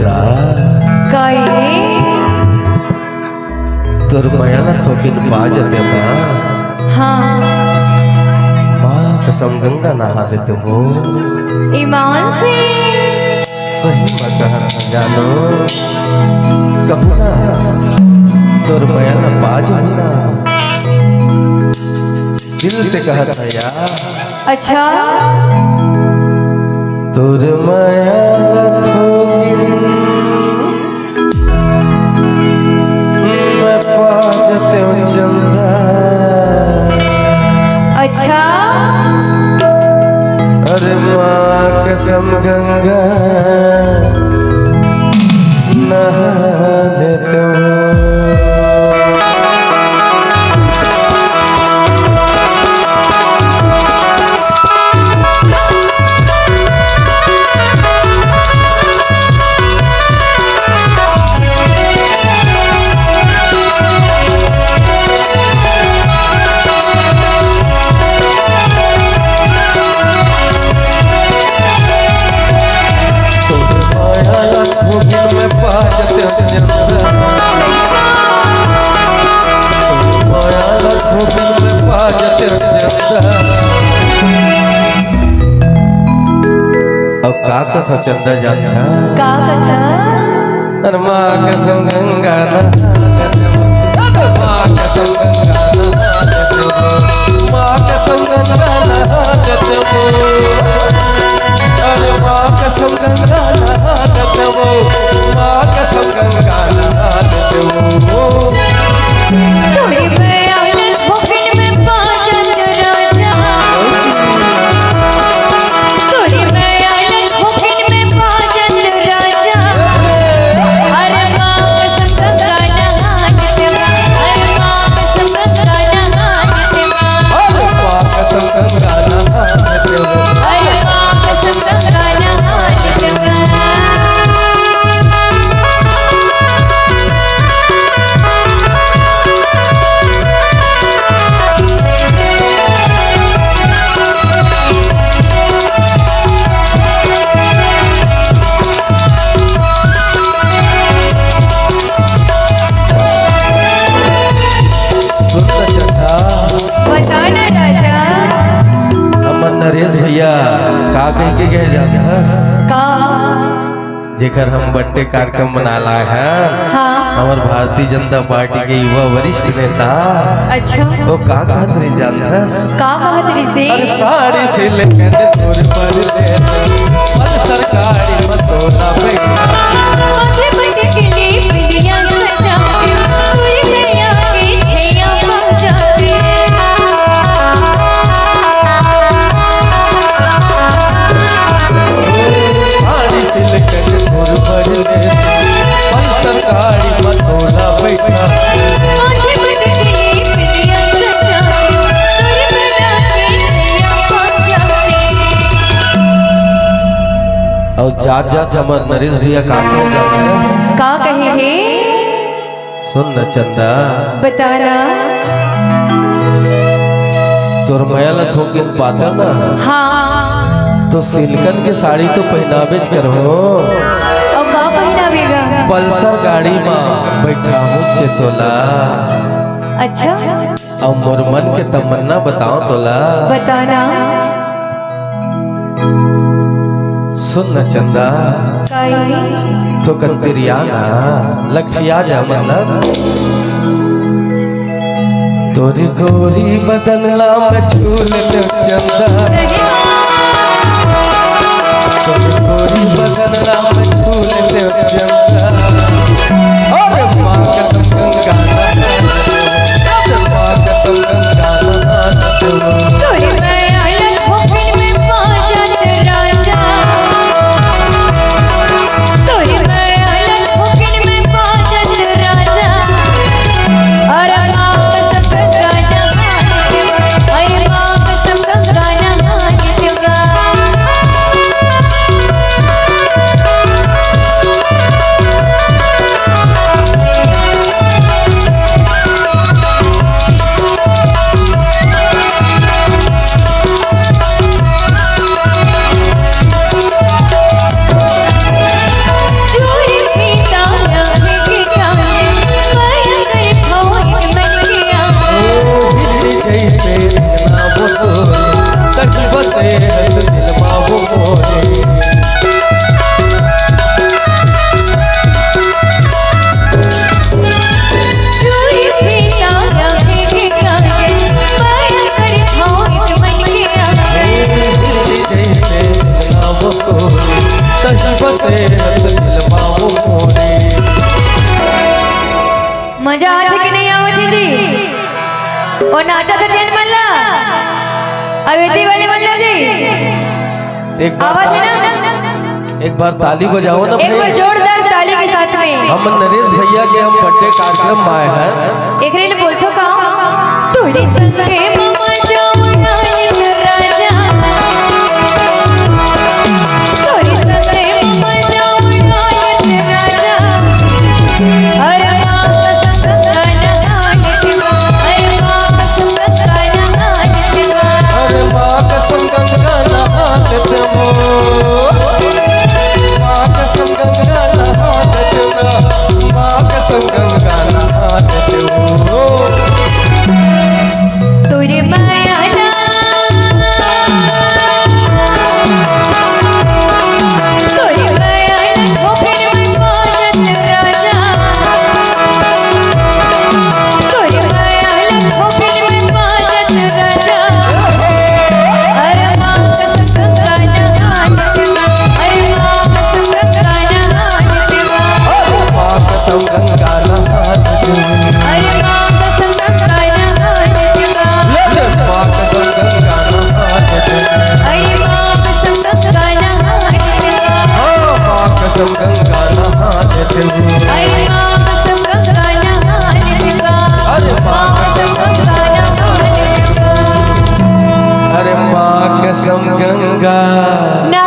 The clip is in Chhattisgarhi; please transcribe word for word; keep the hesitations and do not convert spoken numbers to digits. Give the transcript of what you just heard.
का ये? तोर मया ला थोकिन पा जतेंव ना। हाँ। माँ कसम गंगा नहा लेतेंव। ईमान से? सही बात कहत हस जानू। कहूँ ना, तोर मया ला पा जाहूँ ना। दिल से कहत हँव यार। अच्छा। तोर मया ला थोकिन मैं पा जतेंव चंदा। अच्छा। अरे माँ कसम गंगा नहा लेतेंव। अउ का कथा चंदा जानत हस? का कथा? अरे माँ कसम गंगा नहा लेतेंव। माँ कसम गंगा नहा लेतेंव। माँ कसम गंगा नहा लेतेंव। अरे माँ कसम गंगा नहा लेतेंव। माँ कसम गंगा नहा लेतेंव। तोरे मया ला थोकिन मैं पा जतेंव राजा। तोरे मया ला थोकिन मैं पा जतेंव राजा। अरे माँ कसम गंगा नहा लेतेंव। अरे माँ कसम गंगा नहा लेतेंव। अरे माँ कसम गंगा नहा लेतेंव। अरे माँ कसम गंगा नहा लेतेंव। सुन ना चंदा। बता ना राजा। हमर नरेश भैया का कहि के गे हे जानत हस? का? जेकर हम birthday कार्यक्रम मनाए ला आए हन, हाँ। हमर भारतीय जनता पार्टी के युवा वरिष्ठ नेता। अच्छा। वो का कहत रहिस जानत हस? का कहत रहिस हे? अरे साड़ी सिलकन तोर बर ले, पल्सर गाड़ी म तोला बैठा। आगे बढ़ के ले पिलिया सजा के, तू ही ले आके छैया बजा के। साड़ी सिलकन तोर बर ले, पल्सर गाड़ी म तोला बैठा। अउ जात जात हमर नरेश भैया का कहे जानत हस? का कहे हे? सुन न चंदा। बता ना। तोर मया ल थोकिन पातेंव ना। हाँ। तो सिल्कन के साड़ी तो पहिनाबेच करहूँ। अउ का पहिनाबे गा? पल्सर गाड़ी म बइठाहूँच तोला। अच्छा। अउ मोर मन के तमन्ना बतावँव तोला। बता ना। सुन न चंदा। काई? थोकन तिरिया ना, लखिया जा मतलब। तोरी गोरी बदन ला मैं छू लेतेंव चंदा। तोरी गोरी बदन ला मैं छू लेतेंव चंदा। अरे माँ कसम गंगा ना, अरे माँ कसम गंगा ना। तोरी मैं आइला खोपड़ी में बाजत राजा। तोरी मैं आइला खोपड़ी में बाजत राजा। अरे माँ कसम गंगा ना, अरे माँ कसम गंगा ना। अउ नाचत हे तेन मन ला, अवेदी वाले मन ला जी। एक बार आवत हे ना? एक बार ताली बजाओ ना एक बार भाई। जोरदार ताली के साथ में। हम नरेश भैया के हम बर्थडे कार्यक्रम में आए हैं। एकरे ले बोलथो का? तोरे संगे ममा जाऊं नायक राजा। तोरे संगे ममा जाऊं नायक राजा। अरे माँ कसम गंगा नहाए देवा। अरे माँ कसम गंगा नहाए देवा। अरे माँ कसम गंगा नहात हो। माँ कसम गंगा नहात हो। माँ कसम गंगा नहात हो। तोरे माया ना, तोरे माया ना धोखे में पाजत राजा। तोरे माया ना धोखे में पाजत राजा। अरे माँ कसम गंगा नहाए देवा। अरे माँ कसम गंगा नहाए देवा। माँ कसम गंगा नहात हो। अरे माँ कसम गंगा नहाए देवा। ले ले, माँ कसम गंगा नहात हो। अरे माँ कसम गंगा नहाए देवा। हाँ, माँ कसम गंगा नहात हो। अरे माँ कसम गंगा नहाए देवा। अरे माँ कसम गंगा नहाए देवा। अरे माँ कसम गंगा ना